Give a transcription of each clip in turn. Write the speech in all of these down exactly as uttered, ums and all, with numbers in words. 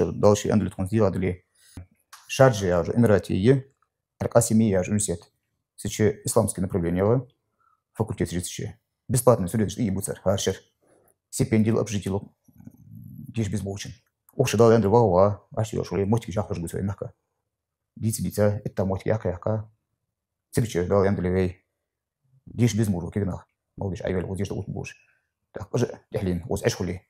Дала ший ангел тхона дегӀа дале. Шарже яхача Эмирате я, Аль-Къасими яхача университет. Цу чу исламский направлени я, факультет жицаче. Бесплатни сурезаш тӀаийбу цар, хӀара шера. Стипендиял, общежитиел деша беза болчунна. Укх чу Дала ангел ваха, ваха, аш йош вале, моттиг жахаш гуцай мехка. Дийца, дийца, итта моттиг яккха, яккха. Цигача Дала ангел вай деша беза мужу кигнах. Мал деш айвел, гӀоз деша да ут буш. Так, уже тӀехлин, гӀоз эш хули.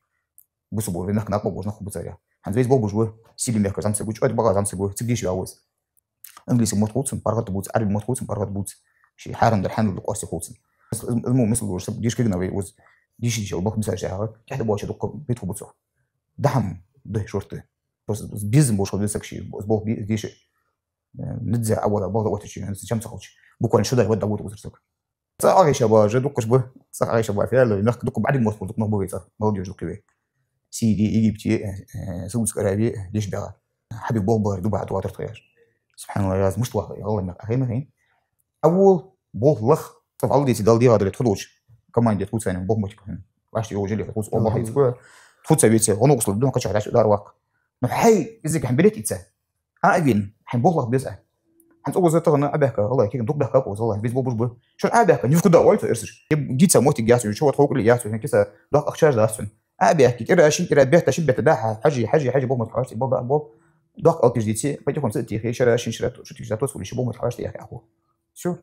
Гуса бу, венах кнак бу, гӀоз нах бу царя. ХӀанз вейс бо буш бу, сили мехка замса гуч, ой, бага замса гу, циг деша вяв уз. Английский мотт хувцан, паргӀат буц, араби мотт хувцан, паргӀат буц. Ши хьарам дар хьанал къоси хувцан. Мо мисал гуш, деша кигна вай уз. Деша, деша, бах мисал шаха. Тяхда боча дукка бит хубуцо. Дахам, да, шорты. Просто беза бош хубуцак ши, бох би, деша. Нидзе авара, бах да отачи, чам цахалчи. Буквально шудай вот да вот узрсак. ЦӀагӀа гӀайша ба, же дуккаш ба, цӀагӀа гӀайша ба, фиалла, мехка дукка бади мотт, дукка нах ба вай цӀагӀа, молодёжь дукка вай. Сири, Египте, э, э, Саудовская Аравия, э, деша бяга. Хьабиб болх бар, Дубай, Дубай тартхаяш. Субханаллах, яз мушт ваха, Аллах мех, ахай мехин. Аввал болх лах, цӀагӀа валла деце, Дала дегӀа дале, тхо долча команде тхуцани болх мотик. Ваш йо жили, тхуц, о, болх ицку. Тхуца веце, гӀоно услуг, дун кача, даш, дар вак. Ну, хай, изик хьан билет ица. А, вин, хьайн болх лах беза. Хьан цӀогӀа за тахана а баьхка, Аллах, киган дук баьхка, Аллах, весь бо буш бу. Шур а баьхка, ниф куда вай, цо эрсаш. Дица мотик ясун, чо вот хокули ясун, киса дох ахчаш дассун. А баьхки, кира шин, кира бетта, шин бетта, да, хьажи, хьажи, хьажи, бо мот хаваш, бо, бо, бо. Дох алпиш дице, потихоньку тихи, шара, шин шара, шутик за тос, улиш, бо мот хаваш, яхи аху. Всё.